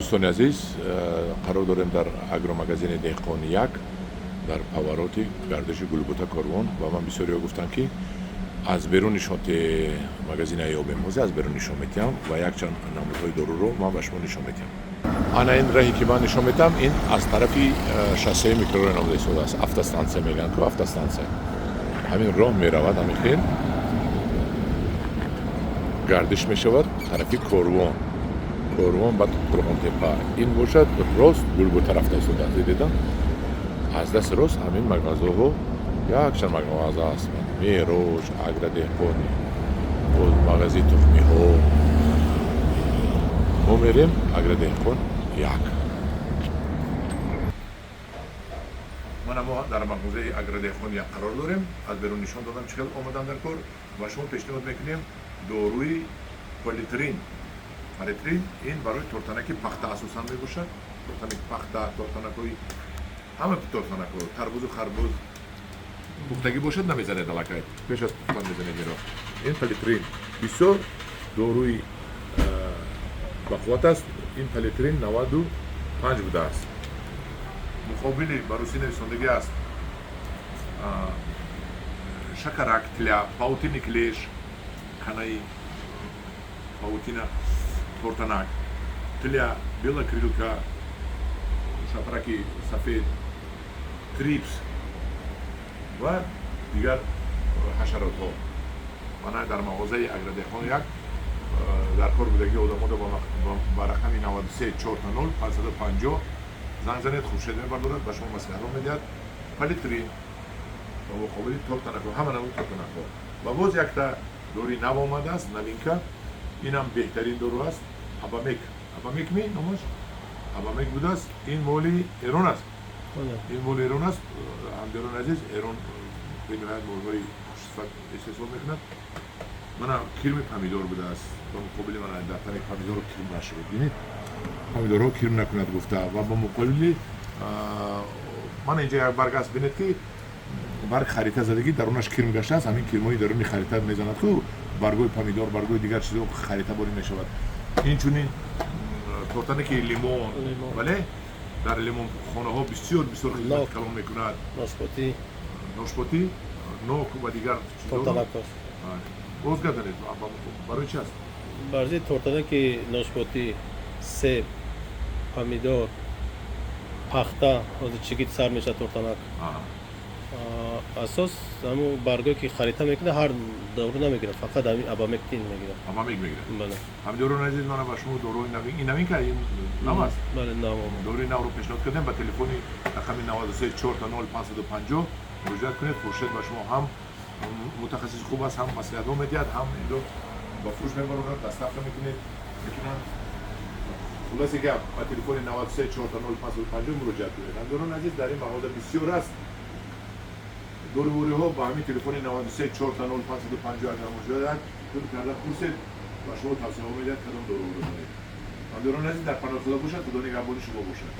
Дӯстони азиз, қарор дорем дар агромагазини Деҳқон як дар повороти гардиши Гулбута Корвон. Ва ман бисёриҳо гуфтанд, ки аз берун нишоти магазина ёбем. Ҳозир аз берун нишон метиҳам ва якчанд намудҳои доруро ман ба шумо нишон метиҳам. Ана ин раҳе, ки ман нишон метиҳам, ин аз тарафи шоссеи микрорайон омада истодааст. Автостанция мегӯянд ку, автостанция. Ҳамин роҳ меравад, ҳамин хел гардиш мешавад тарафи Корвон, Корвон, баъд Қурғонтепа. Ин бошад, рост Гулбута рафта истодааст. Дидедам, аз дасти рост ҳамин мағозаҳо, якчанд мағоза аст: Мероҷ, Агродеҳқон, боз мағози тухмиҳо. Мо мерем Агродеҳқон як. Мана мо дар мағозаи Агродеҳқон як қарор дорем. Аз берун нишон додам, чӣ хел омадан дар кор. Ва шумо пешниҳод мекунем доруи Политрин. Политрин ин барои тортанаки пахта асосан мебошад. Тортанаки пахта, тортанакҳои, ҳама тортанакҳо, тарбузу харбуз пухтагӣ бошад, намезанед, аллакай пеш аз пухтан мезанед иро. Ин Политрин бисёр доруи бақувват аст. Ин Политрин 95 будааст. Муқобили ба русӣ нависондагӣ аст: шакарак, тля, паутинный клещ, канаи паутина, тортанак, тля, белокрылка, шапраки сафед, трипс ва дигар ҳашаротҳо. Мана дар мағозаи Агродеҳқон як дар кор будагии одамода ба рақами 93 4 0 550 занг занед. Хуршед мебардорад, ба шумо маслиҳатҳо медиҳад. Политрин ба муқобили тортанакҳо, ҳама намуди тортанакҳо. Ва боз якта дори нав омадааст, новинка. Инам беҳтарин дору аст, Абамек. Абамек ми номаш Абамек будааст. Ин моли Эрон аст, ин моли Эрон аст. Ҳамдиёрони азиз, Эрон бениҳоят молҳои хушсифат истеҳсол мекунад. Мана кирми помидор будааст, ба муқобили, мана дар тани помидорро кирм нашавад, бинед, помидорҳо кирм накунад гуфта. Ва ба муқобили, мана инҷа як барг аст, бинед, ки барг харита задагӣ, дарунаш кирм гаштааст. Ҳамин кирмҳои даруни харита мезанад ку, баргҳои помидор, баргҳои дигар чизо харита борӣ мешавад. Инчунин тортанаки лимон, бале, дар лимонхонаҳо бисёр бисёр хидмати калон мекунад. Ношпотӣ. Ношпотӣ, нок ва дигар. Тортанакҳо. Боз гардонед, барои чи аст? Барзи тортанаки ношпотӣ, себ, помидор, пахта. Ҳозир чигит сар мешавад тортанак. Асос ҳамун баргое, ки харита мекунад, ҳар дору намегирад, фақат ҳамин Абамектин мегирад. Абамек мегирад. Бале. Ҳамдиёрони азиз, мана ба шумо доруи нави, ин новинка, ин нав аст. Бале, нав. Доруи навро пешниҳод кардем. Ба телефони рақами 93 4 0 550 муроҷиат кунед. Хуршед ба шумо ҳам мутахассиси хуб аст, ҳам маслиҳатҳо медиҳад, ҳам инро ба фурӯш мебарорад, доставка мекунед, мекунанд. Хулоси гап, ба телефони 93 4 0 550 муроҷиат кунед. Ҳамдиёрони азиз, дар ин мағоза бисёр аст дорувориҳо. Ба ҳамин телефони 93 4 0 550 агар муроҷиат карда пурсед, ба шумо тавсияҳо медиҳад, кадом доруворо доред. Ҳамдиёрони азиз, дар паноҳи Худо бошад. Худо нигаҳбони шумо бошад.